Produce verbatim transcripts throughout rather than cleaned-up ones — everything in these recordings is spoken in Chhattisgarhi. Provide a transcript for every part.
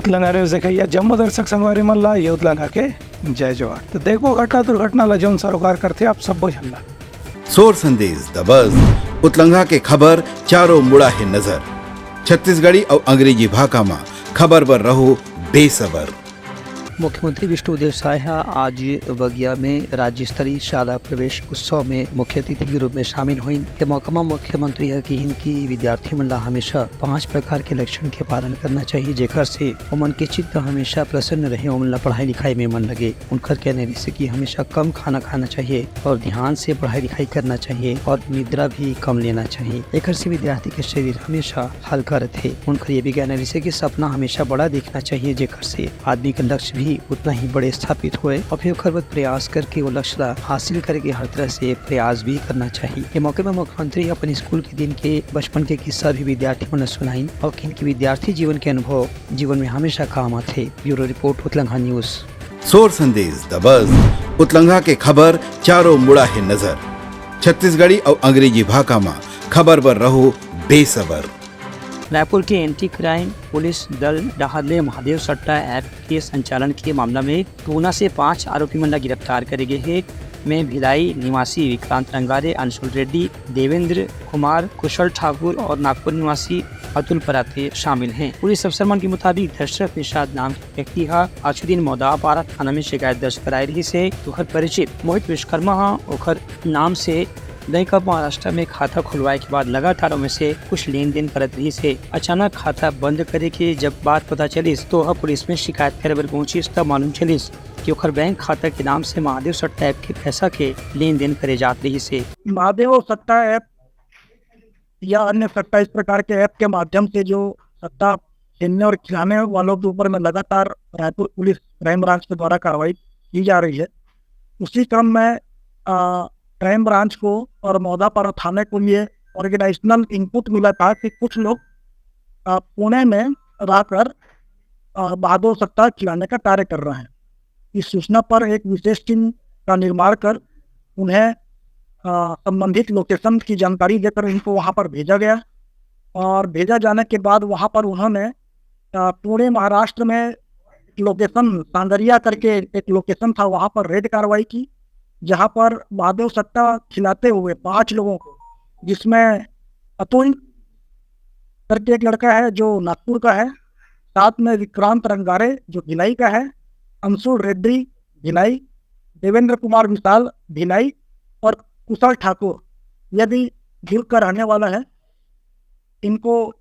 उतलंघा न्यूज देखइया जम्मो दर्शक संगवारी मन ला ये उतलंघा के जय जोहार। तो देखबो घटना दुर्घटना ला जौन सरोकार करथे आप सब्बो झन ला। सोर संदेश दबस उतलंघा के खबर चारों मुड़ा हे नजर। छत्तीसगढ़ी अउ अंग्रेजी भाखा म खबर बर रहो बेसबर। मुख्यमंत्री विष्णुदेव साय ह आज बगिया में राज्य स्तरीय शाला प्रवेश उत्सव में मुख्य अतिथि के रूप में शामिल होइन। ये मौका म मुख्यमंत्री ह किहिन कि विद्यार्थी मन ला हमेशा पांच प्रकार के लक्षण के पालन करना चाहिए, जेकर से ओमन के चित्त हमेशा प्रसन्न रहे, ओमन ला पढ़ाई लिखाई में मन लगे। उनकर कहना रहिसे कि हमेशा कम खाना खाना चाहिए और ध्यान से पढ़ाई लिखाई करना चाहिए और निद्रा भी कम लेना चाहिए। एकर से विद्यार्थी के शरीर हमेशा हल्का रथे। उनकर ये भी कहना रहिसे कि सपना हमेशा बड़ा देखना चाहिए, जेकर से आदमी के लक्ष्य भी उतना ही बड़े स्थापित होए और फिर ओकर बाद प्रयास करके वो लक्ष्य ला हासिल करे के हर तरह से प्रयास भी करना चाहिए। ये मौके में मुख्यमंत्री अपन स्कूल के दिन के बचपन के किस्सा भी विद्यार्थी मन ला सुनाइन और किहिन कि विद्यार्थी जीवन के अनुभव जीवन में हमेशा काम आथे। Bureau report, Utlangha news. Sor Sandesh दबस उतलंघा के खबर चारों मुड़ा हे नजर। छत्तीसगढ़ी अउ अंग्रेजी भाखा म खबर बर रहो बेसबर। रायपुर के एंटी क्राइम पुलिस दल डहार ले महादेव सट्टा ऐप के संचालन के मामला में टूना से पांच आरोपी मन ला गिरफ्तार करे गे हे। में भिलाई निवासी विक्रांत रंगारे, अंशुल रेड्डी, देवेंद्र कुमार, कुशल ठाकुर और नागपुर निवासी अतुल पराते शामिल हैं। पुलिस अफसर मन के मुताबिक दशरथ निषाद नाम के व्यक्ति हा आखिरी दिन मौदापारा थाना में शिकायत दर्ज कराए रहिस हे। ओकर परिचित मोहित विश्वकर्मा हा ओकर नाम से बैंक ऑफ महाराष्ट्र में खाता खुलवाए के बाद लगातार ओमे से कुछ लेन देन करत रहिस हे। अचानक खाता बंद करे के जब बात पता चलिस तो ओह पुलिस में शिकायत करे बर पहुंचिस, तब मालूम चलिस कि ओकर बैंक खाता के नाम से महादेव सट्टा ऐप के पैसा के लेन देन करे जात रहिस हे। महादेव सट्टा ऐप या अन्य सट्टा इस प्रकार के ऐप के माध्यम से जो सट्टा खेलने और खिलाने वालों के ऊपर में लगातार रायपुर पुलिस क्राइम ब्रांच के द्वारा कार्रवाई की जा रही है। उसी क्रम में, अ, क्राइम ब्रांच को और मौदापारा थाने को ये ऑर्गेनाइजेशनल इनपुट मिला था कि कुछ लोग, अ, पुणे में रहकर, अ, महादेव सट्टा खिलाने का कार्य कर रहे हैं। इस सूचना पर एक विशेष टीम का निर्माण कर उन्हें, अ, संबंधित लोकेशन की जानकारी देकर इनको वहाँ पर भेजा गया और भेजा जाने के बाद वहाँ पर उन्होंने, अ, पुणे महाराष्ट्र में एक लोकेशन सांगरिया करके एक लोकेशन था, वहाँ पर रेड कार्रवाई की, जहाँ पर महादेव सट्टा खिलाते हुए पांच लोगों को, जिसमें अतुल करके एक लड़का है जो नागपुर का है, साथ में विक्रांत रंगारे जो भिलाई का है, अंशुल रेड्डी भिलाई, देवेंद्र कुमार विशाल भिलाई और कुशल ठाकुर, यदि दुर्ग का रहने वाला है, इनको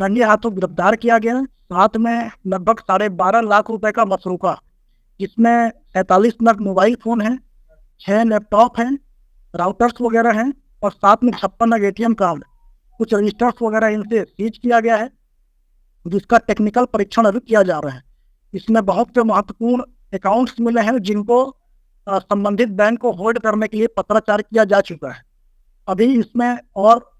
रंगे हाथों गिरफ्तार किया गया। साथ में लगभग साढ़े बारह लाख रुपए का मसरूका, जिसमें सैंतालीस नग मोबाइल फोन है, छह लैपटॉप हैं, राउटर्स वगैरह हैं और साथ में छप्पन नग एटीएम कार्ड, कुछ रजिस्टर्स वगैरह इनसे सीज किया गया है, जिसका टेक्निकल परीक्षण अभी किया जा रहा है। इसमें बहुत से महत्वपूर्ण अकाउंट्स मिले हैं जिनको, अ, संबंधित बैंक को होल्ड करने के लिए पत्राचार किया जा चुका है। अभी इसमें और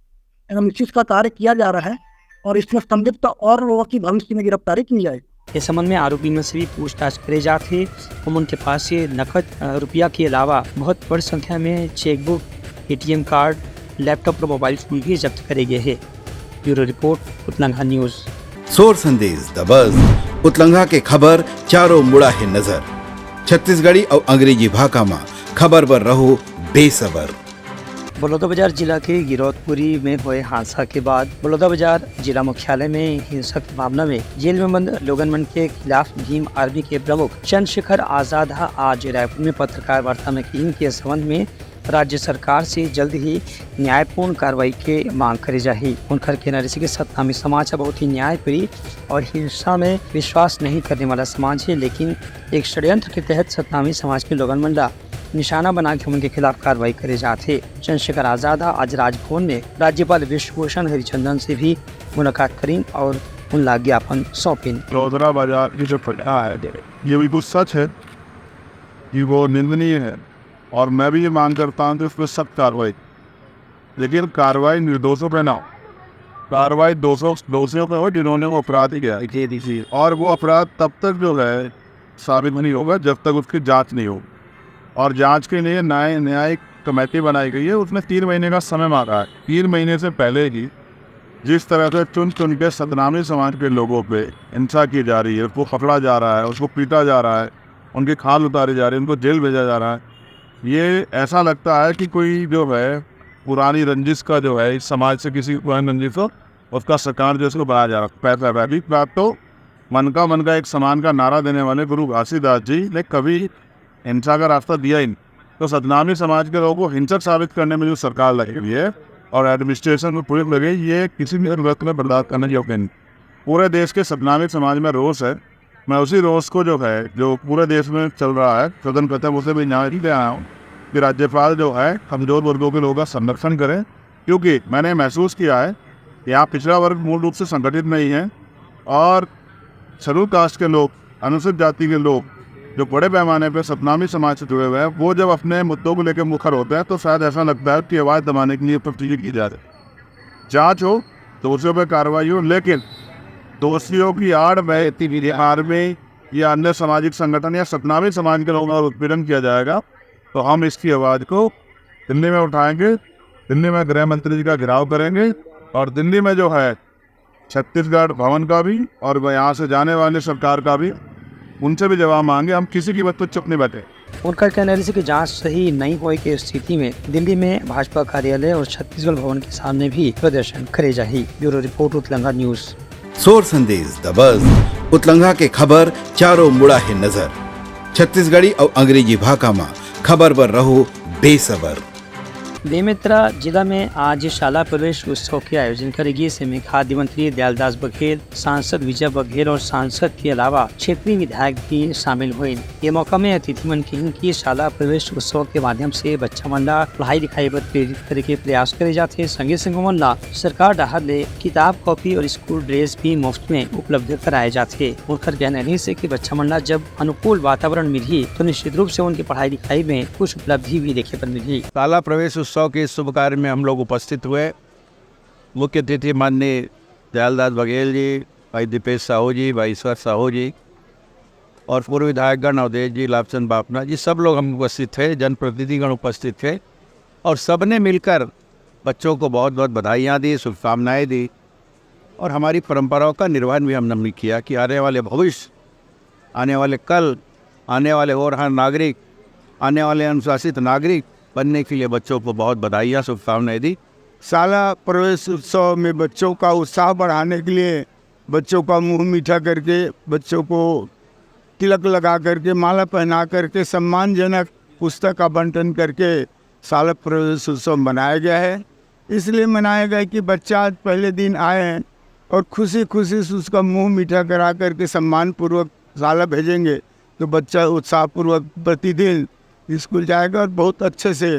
एनालिसिस का कार्य किया जा रहा है और इसमें संलिप्त और लोगों की भविष्य में गिरफ्तारी की जाएगी। इस संबंध में आरोपी मन से भी पूछताछ करे जात हे। हम उनके पास से नकद, अ, रुपया के अलावा बहुत बड़ संख्या में चेकबुक, एटीएम कार्ड, लैपटॉप और मोबाइल फोन भी जब्त करे गए हैं। Bureau report, Utlangha news. Sor Sandesh दबस उतलंघा के खबर चारों मुड़ा हे नजर। छत्तीसगढ़ी अउ अंग्रेजी भाखा म खबर बर रहो बेसबर। बलौदाबाजार जिला के गिरौदपुरी में होए हादसा के बाद बलौदाबाजार जिला मुख्यालय में हिंसक मामला में जेल में बंद लोगन मन के खिलाफ भीम आर्मी के प्रमुख चंद्रशेखर आजाद ह आज रायपुर में पत्रकार वार्ता में किहिन के संबंध में राज्य सरकार से जल्द ही न्यायपूर्ण कार्रवाई के मांग करे जाही। उनकर कहना रहिसे कि सतनामी समाज ह बहुत ही न्यायप्रिय और हिंसा में विश्वास नहीं करने वाला समाज है, लेकिन एक षड्यंत्र के तहत सतनामी समाज के लोगन मन ला निशाना बना के उनके खिलाफ कार्रवाई करे जात हे। चंद्रशेखर आजाद ह आज राजभवन में राज्यपाल विश्वभूषण हरिचंदन से भी मुलाकात करीन और उनला ज्ञापन सौंपिन। बलौदाबाजार की जो घटना है, ये बिल्कुल सच है कि वो निंदनीय है और मैं भी ये मांग करता हूँ कि उस पर सख्त कार्रवाई, लेकिन कार्रवाई निर्दोषों पे ना हो, कार्रवाई दोषों दोषियों पे हो जिन्होंने वो अपराध किया है। और वो अपराध तब तक जो है साबित नहीं होगा जब तक उसकी जांच नहीं होगी। और जांच के लिए न्याय न्यायिक कमेटी बनाई गई है, उसमें तीन महीने का समय मांगा है। तीन महीने से पहले ही जिस तरह से चुन चुन के सतनामी समाज के लोगों पे हिंसा की जा रही है, उसको पकड़ा जा रहा है, उसको पीटा जा रहा है, उनकी खाल उतारी जा रही है, उनको जेल भेजा जा रहा है, ये ऐसा लगता है कि कोई जो है पुरानी रंजिश का जो है, इस समाज से किसी की पुरानी रंजिश हो, उसका शिकार जो है उसको बनाया जा रहा है। पहला पहली बात तो मन का मन का एक समान का नारा देने वाले गुरु घासीदास जी ने कभी हिंसा का रास्ता दिया ही नहीं। तो सतनामी समाज के लोगों को हिंसक साबित करने में जो सरकार लगी हुई है और एडमिनिस्ट्रेशन में पुलिस लगी, ये किसी भी हालत में बर्दाश्त करने योग्य नहीं। पूरे देश के सतनामी समाज में रोष है। मैं उसी रोष को जो है, जो पूरे देश में चल रहा है, सदन खत्म उसे भी यहाँ ले आया हूँ कि राज्यपाल जो है कमजोर वर्गों के लोगों का संरक्षण करें, क्योंकि मैंने महसूस किया है कि यहाँ पिछड़ा वर्ग मूल रूप से संगठित नहीं है और शेड्यूल कास्ट के लोग, अनुसूचित जाति के लोग जो बड़े पैमाने पर सतनामी समाज से जुड़े हुए हैं, वो जब अपने मुद्दों को लेकर मुखर होते हैं तो शायद ऐसा लगता है कि आवाज़ दबाने के लिए पब्लिक की जा रही है। जांच हो, दोषियों पर कार्रवाई हो, लेकिन दोषियों की आड़ में यदि आर्मी या अन्य सामाजिक संगठन या सतनामी समाज के लोगों का उत्पीड़न किया जाएगा तो हम इसकी आवाज़ को दिल्ली में उठाएंगे, दिल्ली में गृह मंत्री जी का घेराव करेंगे और दिल्ली में जो है छत्तीसगढ़ भवन का भी और यहाँ से जाने वाले सरकार का भी, उनसे भी जवाब मांगे। हम किसी की बात पर चुप नहीं बैठे। उनका कहना है कि जांच सही नहीं होए के स्थिति में दिल्ली में भाजपा कार्यालय और छत्तीसगढ़ भवन के सामने भी प्रदर्शन करे जाही। Bureau report, Utlanga news. Sor Sandesh दबस, उतलंगा के खबर चारों मुड़ा हे नजर। छत्तीसगढ़ी और अंग्रेजी भाखा मा खबर बर रहो बेसबर। बेमेतरा जिला में आज शाला प्रवेश उत्सव के आयोजन करे गिस। एमे खाद्य मंत्री दयालदास बघेल, सांसद विजय बघेल और सांसद के अलावा क्षेत्रीय विधायक भी शामिल होइन। ये मौका में अतिथि मन किहिन कि शाला प्रवेश उत्सव के माध्यम से बच्चा मन ला पढ़ाई लिखाई बर प्रेरित करे के प्रयास करे जाथे। संगे संग ओमन ला सरकार डहार ले किताब, कॉपी और स्कूल ड्रेस भी मुफ्त में उपलब्ध कराए जाथे। उनकर कहना रहिस हे कि बच्चा मन ला जब अनुकूल वातावरण मिलही तो निश्चित रूप से उनके पढ़ाई लिखाई में कुछ उपलब्धि भी देखे बर मिलही। शाला प्रवेश उत्सव के शुभ कार्य में हम लोग उपस्थित हुए। मुख्य अतिथि माननीय दयालदास बघेल जी, भाई दीपेश साहू जी, भाई ईश्वर साहू जी और पूर्व विधायकगण अवधेश जी, लाभचंद बाफना जी, सब लोग हम उपस्थित थे, जनप्रतिनिधिगण उपस्थित थे और सबने मिलकर बच्चों को बहुत बहुत बधाइयाँ दी, शुभकामनाएं दी और हमारी परंपराओं का निर्वहन भी हमने किया कि आने वाले भविष्य, आने वाले कल, आने वाले होनहार नागरिक, आने वाले अनुशासित नागरिक बनने के लिए बच्चों को बहुत बधाइयाँ, शुभकामनाएं दी। शाला प्रवेश उत्सव में बच्चों का उत्साह बढ़ाने के लिए बच्चों का मुंह मीठा करके, बच्चों को तिलक लगा करके, माला पहना करके, सम्मानजनक पुस्तक आवंटन करके शाला प्रवेश उत्सव मनाया गया है। इसलिए मनाया गया कि बच्चा आज पहले दिन आए हैं और खुशी खुशी से उसका मुंह मीठा करा करके सम्मानपूर्वक शाला भेजेंगे, तो बच्चा उत्साहपूर्वक प्रतिदिन स्कूल जाएगा और बहुत अच्छे से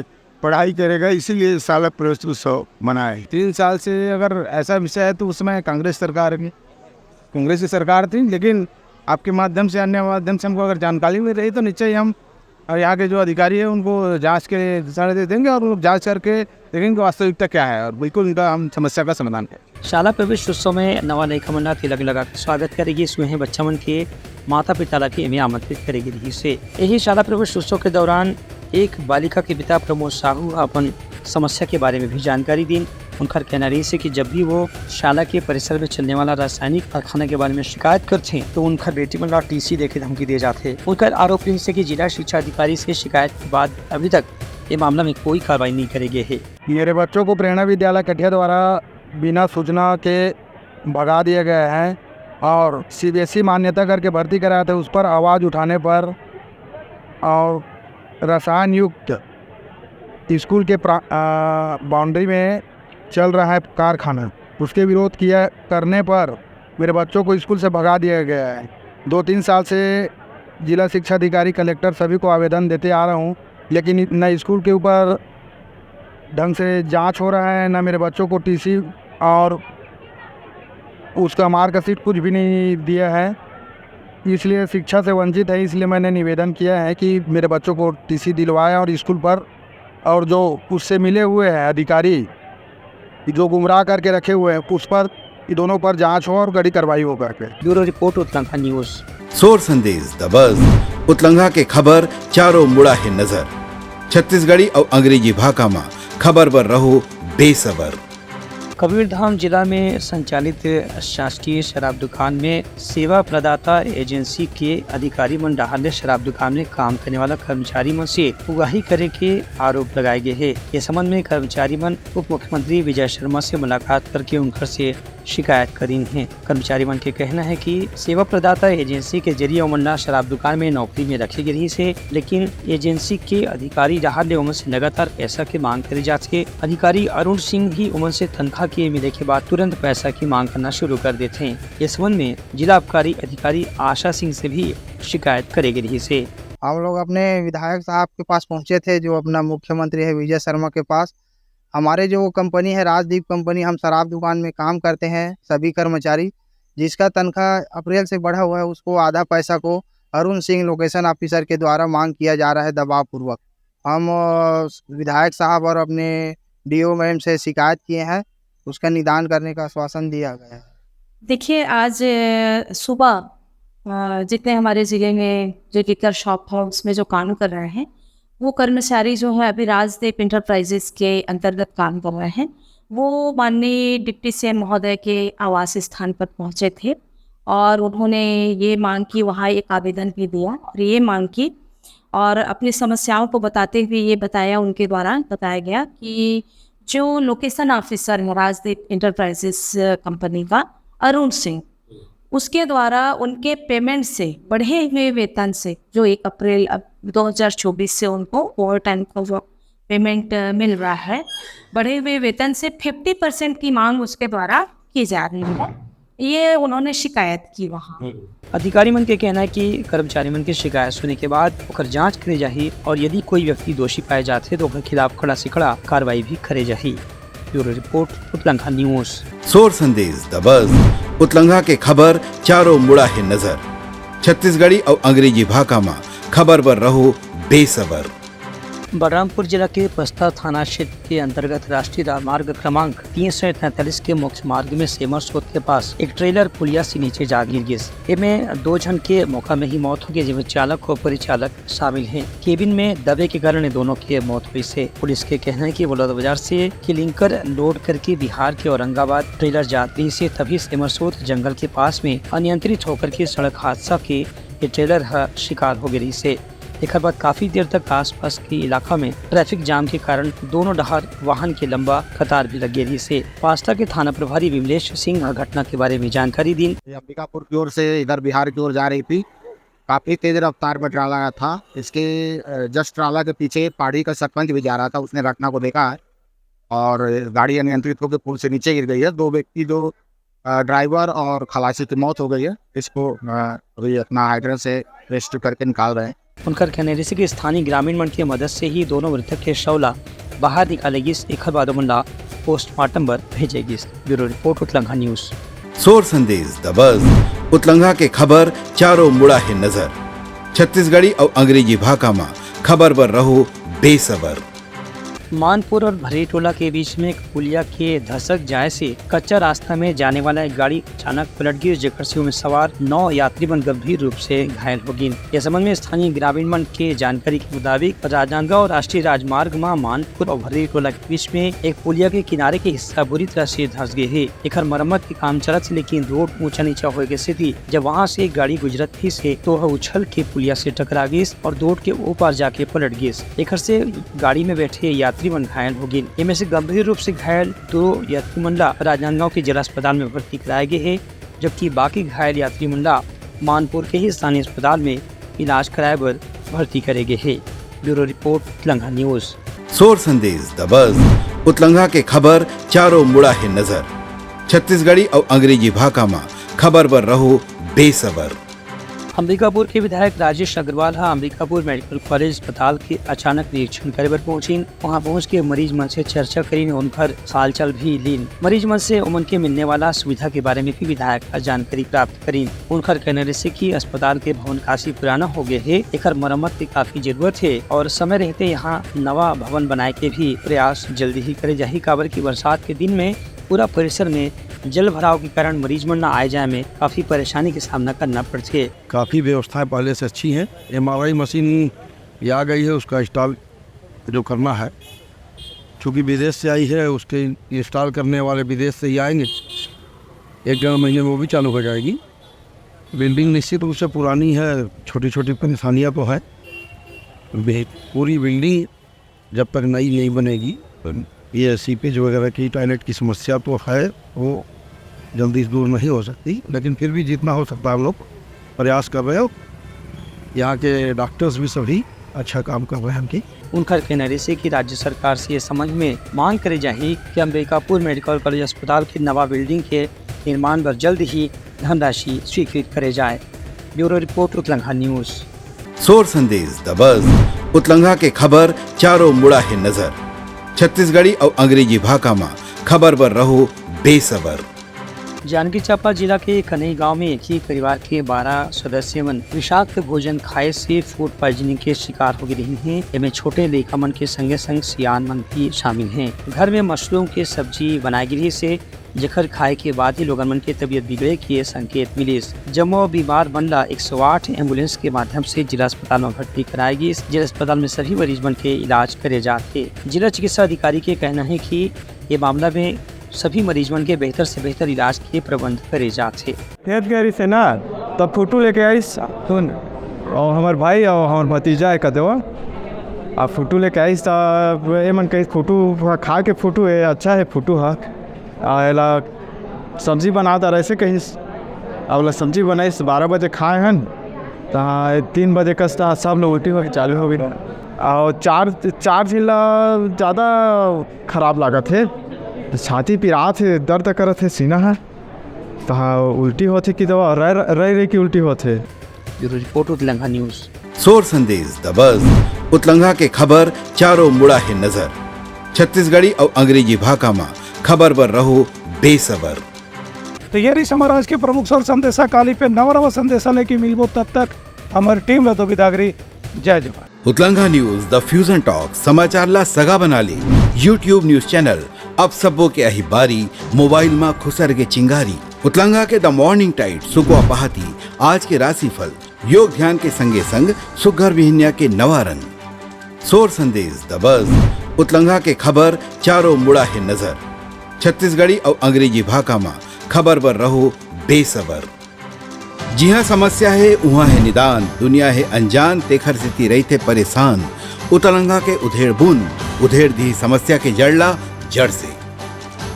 पढ़ाई करेगा। इसीलिए शाला प्रवेश उत्सव मनाए। तीन साल से अगर ऐसा विषय है तो उसमें कांग्रेस सरकार भी, कांग्रेस की सरकार थी, लेकिन आपके माध्यम से, अन्य माध्यम से हमको अगर जानकारी मिल रही तो निश्चय ही हम और यहाँ के जो अधिकारी है उनको जांच के दिशा निर्देश देंगे और वो लोग जांच करके देखेंगे कि वास्तविकता क्या है और बिल्कुल उनका हम समस्या का समाधान करें। शाला प्रवेश उत्सव में नवा लइका मन ला तिलक लगा के स्वागत करे गिस। उहें बच्चा मन के माता पिता ला भी एमे आमंत्रित करे गे रिहिस हे। यही शाला प्रवेश उत्सव के दौरान एक बालिका के पिता प्रमोद साहू ह अपन समस्या के बारे में भी जानकारी दीन। उनकर कहना रहिस हे कि जब भी वो शाला के परिसर में चलने वाला रासायनिक कारखाना के बारे में शिकायत करथे तो उनकर बेटी मन ला टीसी देके धमकी दिए जाथे। उनकर आरोप रहिस हे कि जिला शिक्षा अधिकारी से शिकायत के बाद अभी तक ये मामला में कोई कार्रवाई नहीं करे गए हे। मेरे बच्चों को प्रेरणा विद्यालय कटिया द्वारा बिना सूचना के भगा दिया गया है और सीबीएसई मान्यता करके भर्ती कराया था, उस पर आवाज़ उठाने पर और रसायन युक्त स्कूल के बाउंड्री में चल रहा है कारखाना, उसके विरोध किया करने पर मेरे बच्चों को स्कूल से भगा दिया गया है। दो तीन साल से जिला शिक्षा अधिकारी, कलेक्टर सभी को आवेदन देते आ रहा हूँ, लेकिन न स्कूल के ऊपर ढंग से जांच हो रहा है, ना मेरे बच्चों को टीसी और उसका मार्कशीट कुछ भी नहीं दिया है, इसलिए शिक्षा से वंचित है। इसलिए मैंने निवेदन किया है कि मेरे बच्चों को टीसी दिलवाएं और स्कूल पर, और जो उससे मिले हुए हैं अधिकारी जो गुमराह करके रखे हुए हैं, उस पर, इन दोनों पर जांच हो और कड़ी कार्रवाई हो करके। Bureau report, Utlanga news. Sor Sandesh दबस, उतलंगा के खबर चारों मुड़ा हे नजर। छत्तीसगढ़ी और अंग्रेजी भाखा मा खबर बर रहो बेसबर। कबीरधाम जिला में संचालित शासकीय शराब दुकान में सेवा प्रदाता एजेंसी के अधिकारी मन डहार ले शराब दुकान में काम करने वाला कर्मचारी मन से उगाही करे के आरोप लगाए गए हे। ये संबंध में कर्मचारी मन उप मुख्यमंत्री विजय शर्मा से मुलाकात करके उनकर से शिकायत करीन हे। कर्मचारी मन के कहना है कि सेवा प्रदाता एजेंसी के जरिए ओमन ला शराब दुकान में नौकरी में रखे गे रहिस हे, लेकिन एजेंसी के अधिकारी डहार ले ओमन से लगातार पैसा के मांग करे जात हे। अधिकारी अरुण सिंह ही ओमन से तनख्वाह के मिले के बाद तुरंत पैसा की मांग करना शुरू कर देथे। इस संबंध में जिला आबकारी अधिकारी आशा सिंह से भी शिकायत करे गे रहिस हे। हम लोग अपने विधायक साहब के पास पहुंचे थे, जो अपना मुख्यमंत्री है विजय शर्मा के पास। हमारे जो कंपनी है राजदीप कंपनी, हम शराब दुकान में काम करते हैं सभी कर्मचारी, जिसका तनख्वाह अप्रैल से बढ़ा हुआ है, उसको आधा पैसा को अरुण सिंह लोकेशन ऑफिसर के द्वारा मांग किया जा रहा है दबाव पूर्वक। हम अ, विधायक साहब और अपने डीओ मैम से शिकायत किए हैं, उसका निदान करने का आश्वासन दिया गया है। देखिए, आज अ, सुबह अ, जितने हमारे ज़िले में जो लिकर शॉप है, उसमें जो काम कर रहे हैं, वो कर्मचारी जो है, अभी राजदीप इंटरप्राइजेस के अंतर्गत काम कर रहे हैं। वो माननीय डिप्टी सीएम महोदय के आवास स्थान पर पहुंचे थे और उन्होंने ये मांग की, वहाँ एक आवेदन भी दिया और ये मांग की और अपनी समस्याओं को बताते हुए ये बताया, उनके द्वारा बताया गया कि जो लोकेशन ऑफिसर है राजदीप इंटरप्राइजेस कंपनी का, अरुण सिंह, उसके द्वारा उनके पेमेंट से, बढ़े हुए वेतन से, जो एक अप्रैल अब दो हज़ार चौबीस से उनको ओवर टाइम का जो पेमेंट मिल रहा है, बढ़े हुए वेतन से फिफ्टी परसेंट की मांग उसके द्वारा की जा रही है, ये उन्होंने शिकायत की वहाँ। अधिकारी मन के कहना है कि कर्मचारी मन के शिकायत सुने के बाद ओकर जांच करे जाही और यदि कोई व्यक्ति दोषी पाए जाथे तो ओकर खिलाफ कड़ा से कड़ा कार्रवाई भी करे जाही। Bureau report, Utlangha news. Sor Sandesh दबस, उतलंघा के खबर चारों मुड़ा हे नजर। छत्तीसगढ़ी अउ अंग्रेजी भाखा म खबर बर रहो बेसबर। बलरामपुर जिला के पस्ता थाना क्षेत्र के अंतर्गत राष्ट्रीय राजमार्ग क्रमांक तीन सौ तैंतालीस के मुख्य मार्ग में सेमरसोत के पास एक ट्रेलर पुलिया से नीचे जा गिर गिस। एमे दो झन के मौका में ही मौत हो गई, जिसमें चालक और परिचालक शामिल हैं। केबिन में दबे के कारण ये दोनों की मौत हुई से। पुलिस के कहना है कि बलौदाबाजार से क्लिंकर लोड करके बिहार के औरंगाबाद ट्रेलर जात रही से, तभी सेमरसोत जंगल के पास में अनियंत्रित होकर के सड़क हादसा के ये ट्रेलर ह शिकार हो गई रही से। एकर बाद काफी देर तक आसपास के इलाका में ट्रैफिक जाम के कारण दोनों डहार वाहन के लंबा कतार भी लग गई रही से। पास्ता के थाना प्रभारी विमलेश सिंह ह घटना के बारे में जानकारी दीन। ये अंबिकापुर की ओर से इधर बिहार की ओर जा रही थी। काफी तेज रफ्तार में ट्राला आया था। इसके, अ, जस्ट ट्राला के पीछे पहाड़ी का सरपंच भी जा रहा था, उसने घटना को देखा है और गाड़ी अनियंत्रित होकर पुल से नीचे गिर गई है। दो व्यक्ति, दो, अ, ड्राइवर और खलासी की मौत हो गई है। इसको, अ, अभी अपना हाइड्रेंट से रेस्क्यू करके निकाल रहे हैं। उनकर कहना है कि स्थानीय ग्रामीण मन के मदद से ही दोनों मृतक के शव ला बाहर निकाले गिस, एखर बाद ओमन ला पोस्टमार्टम बर भेजे गिस। Bureau report, Utlangha news. Sor Sandesh दबस, उतलंघा के खबर चारों मुड़ा हे नजर। छत्तीसगढ़ी अउ अंग्रेजी भाखा म खबर बर रहो बेसबर। मानपुर और भर्री टोला के बीच में एक पुलिया के धसक जाए से कच्चा रास्ता में जाने वाला एक गाड़ी अचानक पलट गिस, जेकर से ओमे सवार नौ यात्री मन गंभीर रूप से घायल हो गिन। ये संबंध में स्थानीय ग्रामीण मन के जानकारी के मुताबिक राजनांदगांव राष्ट्रीय राजमार्ग म मानपुर और भर्री टोला के बीच में एक पुलिया के किनारे के हिस्सा बुरी तरह से धस गए हे। एकर मरम्मत के काम चलत हे, लेकिन रोड ऊंचा नीचा होए के सेती जब वहां से एक गाड़ी गुजरत रहिस हे, तो वह उछल के पुलिया से टकरा गिस और रोड के ओ पार जाके पलट गिस। एकर से गाड़ी में बैठे यात्री मन घायल हो गिन। एमे से गंभीर रूप से घायल दो यात्री मन ला राजनांदगांव के जिला अस्पताल में भर्ती कराए गए हे, जबकि बाकी घायल यात्री मन ला मानपुर के ही स्थानीय अस्पताल में इलाज कराए बर भर्ती करे गए हे। Bureau report, Utlangha news. Sor Sandesh दबस, उतलंघा के खबर चारों मुड़ा हे नजर। छत्तीसगढ़ी अउ अंग्रेजी भाखा म खबर बर रहो बेसबर। अंबिकापुर के विधायक राजेश अग्रवाल ह अंबिकापुर मेडिकल कॉलेज अस्पताल के अचानक निरीक्षण करे बर पहुंचिन। वहां पहुंच के मरीज मन से चर्चा करीन, उनकर हालचाल भी लीन। मरीज मन से ओमन के मिलने वाला सुविधा के बारे में भी विधायक ह जानकारी प्राप्त करीन। उनकर कहना रहिसे कि अस्पताल के भवन काफी पुराना हो गए हे, एकर मरम्मत के काफी जरूरत हे और समय रहते यहाँ नवा भवन बनाए के भी प्रयास जल्दी ही करे जाही, काबर कि बरसात के दिन में पूरा परिसर में जल भराव के कारण मरीज मन ला आए जाए में काफी परेशानी के सामना करना पड़थे। काफी व्यवस्थाएं पहले से अच्छी हैं। एमआरआई मशीन भी आ गई है, उसका इंस्टॉल जो करना है, चूँकि विदेश से आई है, उसके इंस्टॉल करने वाले विदेश से ही आएंगे। एक डेढ़ महीने में वो भी चालू हो जाएगी। बिल्डिंग निश्चित रूप से पुरानी है, छोटी छोटी परेशानियाँ तो हैं। बे-, पूरी बिल्डिंग जब तक नई नहीं बनेगी, ये सीपेज वगैरह की, टॉयलेट की समस्या तो है, वो जल्दी से दूर नहीं हो सकती, लेकिन फिर भी जितना हो सकता है हम लोग प्रयास कर रहे हो। यहाँ के डॉक्टर्स भी सभी अच्छा काम कर रहे हैं कि उनकर कहना रहिसे कि राज्य सरकार से ये समझ में मांग करे जाही कि अंबिकापुर मेडिकल कॉलेज अस्पताल के नवा बिल्डिंग के निर्माण बर जल्द ही धनराशि स्वीकृत करे जाए। Bureau report, Utlangha news. Sor Sandesh the बज, उतलंघा के खबर चारों मुड़ा हे नजर। छत्तीसगढ़ी अउ अंग्रेजी भाखा म खबर बर रहो बेसबर। जांजगीर चांपा जिला के कनई गांव में एक ही परिवार के बारह सदस्य मन विषाक्त भोजन खाए से फूड पॉइजनिंग के शिकार हो गए रहिन हे। एमे छोटे लइका मन के संगे संग सियान मन भी शामिल हे। घर में मशरूम के सब्जी बनाए गे रहिसे, जेकर खाए के बाद ही लोगन मन के तबीयत बिगड़े के संकेत मिलिस। जम्मो बीमार मन ला एक सौ आठ एम्बुलेंस के माध्यम से जिला अस्पताल में भर्ती कराए गिस। जिला अस्पताल में सभी मरीज मन के इलाज करे जात हे। जिला चिकित्सा अधिकारी के कहना हे कि ये मामला में सभी मरीज मन के बेहतर से बेहतर इलाज के प्रबंध करे जात हे। खेत गए रहिस हे ना, तब फोटो लेके आइस, सुन, अउ हमर भाई अउ हमर भतीजा हे कते वो, आ फोटो लेके आइस, तब ए मन कहिस, "फोटो ह, खा के फोटो हे, अच्छा हे फोटो ह, आ एला सब्जी बना दे," ऐसे कहिस। अब ओला सब्जी बनाइस, बारह बजे खाए हन, त तीन बजे कस त सब लोग उल्टी होके चालू हो गई। अउ चार, चार झिन ला ज़्यादा खराब लागत हे, छाती पिरात हे, दर्द करत हे सीना ह। तहाँ उल्टी होथे कि दवा रह, रह, रह के उल्टी होथे। Bureau report, Utlangha news. Sor Sandesh the बज, उतलंघा के खबर चारों मुड़ा हे नजर। छत्तीसगढ़ी अउ अंग्रेजी भाखा म खबर बर रहो बेसबर। तो ये रहिस हमर आज के प्रमुख सोर संदेशा। काली पे नवा नवा संदेशा लेके मिलबो, तब तक हमर टीम ला दो बिदागरी। जय जोहार। उतलंघा न्यूज, द फ्यूजन टॉक, समाचार ला सगा बना ले। YouTube न्यूज चैनल, अब सबो के आही बारी, मोबाइल मा खुसर के चिंगारी। उतलंघा के द मॉर्निंग टाइड, सुकवा पहाती, आज के राशिफल, योग ध्यान के संगे संग सुग्घर बिहनिया के नवा रंग। सोर संदेश, द बज, उतलंघा के खबर, चारों मुड़ा हे नजर। छत्तीसगढ़ी अउ अंग्रेजी भाखा मा खबर बर रहो बेसबर। जिहाँ समस्या हे, उहाँ हे निदान, दुनिया हे अनजान, तेखर सेती रहिथे परेशान। उतलंघा के उधेड़ बुन, उधेड़ दिही समस्या के जड़ ला, जड़ से।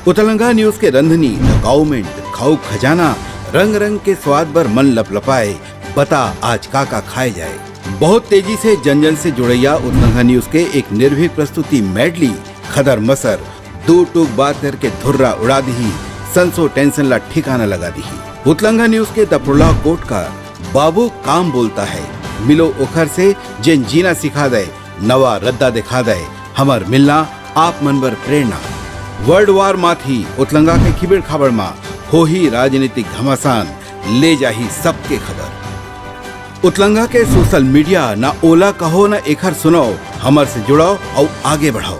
उतलंघा न्यूज के रंधनी, द काउमेंट, खाऊ खजाना, रंग रंग के स्वाद बर मन लपलपाए, बता आज का का खाए जाए। बहुत तेजी से जन जन से जुड़ैया उतलंघा न्यूज के एक निर्भीक प्रस्तुति मेडली, खदर मसर, दू टूक बात करके धुर्रा उड़ा दिही, संसो टेंशन ला ठिकाना लगा दिही। उतलंघा न्यूज के दफरुला कोट का बाबू काम बोलता है, मिलो ओखर से जेन जीना सिखा दे, नवा रद्दा दिखा दे, हमर मिलना आप मन बर प्रेरणा। वर्ल्ड वार माथी उतलंघा के खिबड़ खाबड़ मा होही राजनीतिक घमासान, ले जाही सबके खबर। उतलंघा के सोशल मीडिया, ना ओला कहो ना एखर सुनाओ, हमर से जुड़ाओ अउ आगे बढ़ाओ।